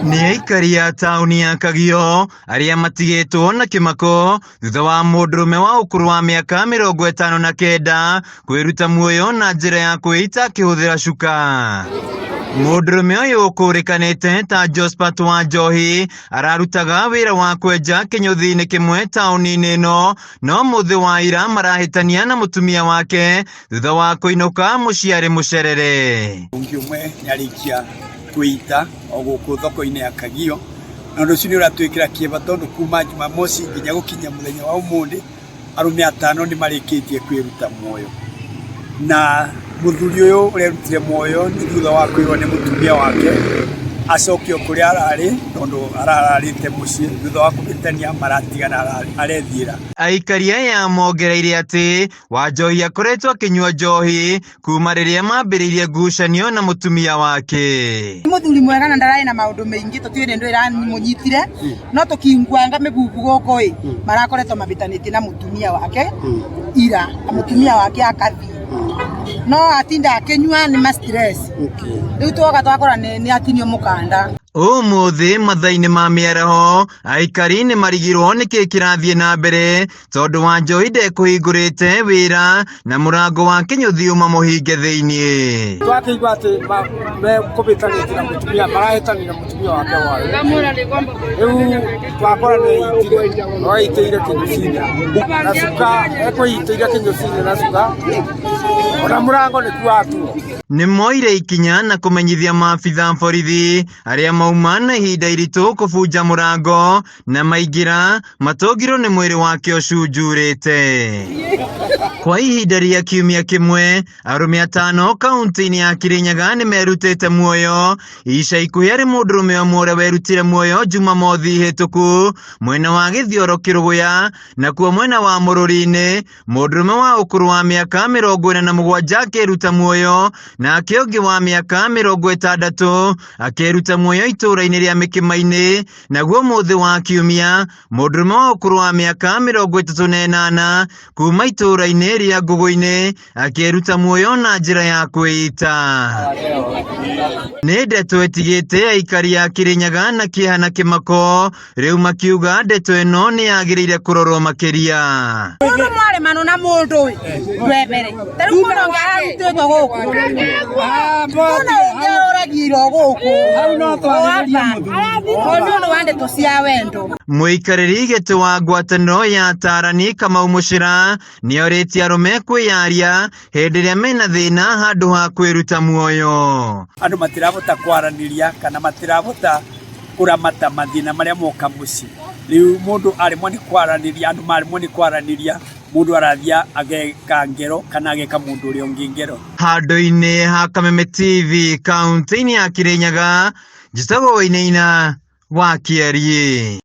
Nĩ aikari a taũni ya Kagio arĩa matigĩtwo na kĩmako thutha wa mũndũrũme wa ũkũrũ wa mĩaka 59 kwĩruta muoyo na njĩra ya kwĩita akĩhũthĩra cuka. Mũndũrũme ũyũ ũkũrĩkanĩte ta Josphat Wanjohi ararutaga wĩra wa kwenja kĩnyũthi-inĩ kĩmwe taũni-inĩ ĩno no mũthĩ wa ira marahĩtania na mũtumia wake thutha wa kũinũka mũciĩ arĩ mũcerere. Ũngĩ ũmwe nĩarĩkia kwĩita o gũkũ thoko-inĩ ya Kagio, na ũndũ ũcio nĩ ũratwĩkĩra kĩeva tondũ kuma Jumamosi nginya gũkinya mũthenya wa ũmũthĩ, arũme atano nĩ marĩkĩtie kwĩruta muoyo. Na mũthuri ũyũ ũrerutire muoyo nĩ thutha wa kwĩrwo nĩ mũtumia wake acokio kũrĩa ararĩ tondũ arararĩte mũciĩ, thutha wa kũhĩtania maratigana arethiĩra. Aikari aya mongereire atĩ Wanjohi akoretwo akĩnyua njohi kuma rĩrĩa mambĩrĩirie ngucanio na mũtumia wake. Nĩ mũthuri mwega na ndararĩ na maũndũ maingĩ tũtiũĩ nĩ ndũ ĩramũnyitire no tũkiinguanga mĩbubu gũkũ ĩ marakoretwo mabĩtanĩtie na mũtumia wake ira mũtumia wake akathiĩ no atinda akĩnyua nĩ ma stress rĩu twoka twakora nĩ atinio mũkanda. Ũmũthĩ mathaa-inĩ ma mĩaraho aikari nĩ marigirwo nĩkĩ kĩrathiĩ na mbere tondũ Wanjohi ndekũhingũrĩte wĩra na mũrango wa kĩnyũthi uma mũhinge thĩinĩ. Twakĩigua atĩ mekũbĩtanĩtie na mũtumia marahĩtania na mũtumia wake warĩ rĩu twakora nĩ eitire no eitĩire kĩnyũcinĩ na cuka ekwĩitĩire kĩnyũcinĩ na cuka ona mũrango nĩ kuatuo. Nĩ moire ikinya na kũmenyithia maabitha borithi arĩa mauma na ihinda iritũ kũbunja mũrango na maingĩra matũngirwo nĩ mwĩrĩ wake ũcunjurĩte. Kwa ihinda rĩa kiumia kĩmwe, arũme atano kaunti-inĩ ya Kirinyaga nĩ merutĩte muoyo. Ica ikuhĩ harĩ mũndũrũme ũmwe ũrĩa werutire muoyo Jumamothi hĩtũku mwena wa Gĩthioro Kĩrũgũya, nakuo mwena wa Mũrũri-inĩ Mũndũrũme wa ũkũrũ wa mĩaka 47 akĩĩruta muoyo, nake ũngĩ wa mĩaka 60 akĩĩruta muoyo itũũra-inĩ rĩa Mĩkĩma-inĩ, naguo mũthĩ wa Kiumia, mũndũrũme wa ũkũrũ wa mĩaka 38 kuuma itũũra-inĩ rĩa Ngũgũ-inĩ akĩĩruta muoyo na njĩra ya kwĩita. Nĩ ndeto ĩtigĩte aikari a Kĩrĩnyaga na kĩeha na kĩmako Rĩu makiuga ndeto ĩno nĩ yagĩrĩire kũrorwo makĩria. Mũndũ mwaremano na mũndũ ĩ ndwebere ta rĩu mũndũ ũngĩ ararutĩtwo gũkũ mũndũ ũngĩ aroragirwo gũkũ o nĩ ũndũ wa ndeto cia wendo. Mũikarĩri gĩtĩ wa ngwatanĩro ya atarani Kamau Mũchira nĩorĩtie arũme kwĩyaria hĩndĩ ĩrĩa mena thĩna handũ ha kwĩruta muoyo. Andũ matirahota kwaranĩria kana matirahota kũramata mathĩna marĩa moka mũciĩ. Rĩu mũndũ aremwo nĩ kwaranĩria, andũ maremwo nĩ kwaranĩria, mũndũ arathiĩ ageka ngero kana ageka mũndũ ũrĩa ũngĩ ngero. Handũ-inĩ ha Kameme TV kaunti-inĩ ya Kirinyaga, njĩtagwo Wainaina wa Kĩariĩ.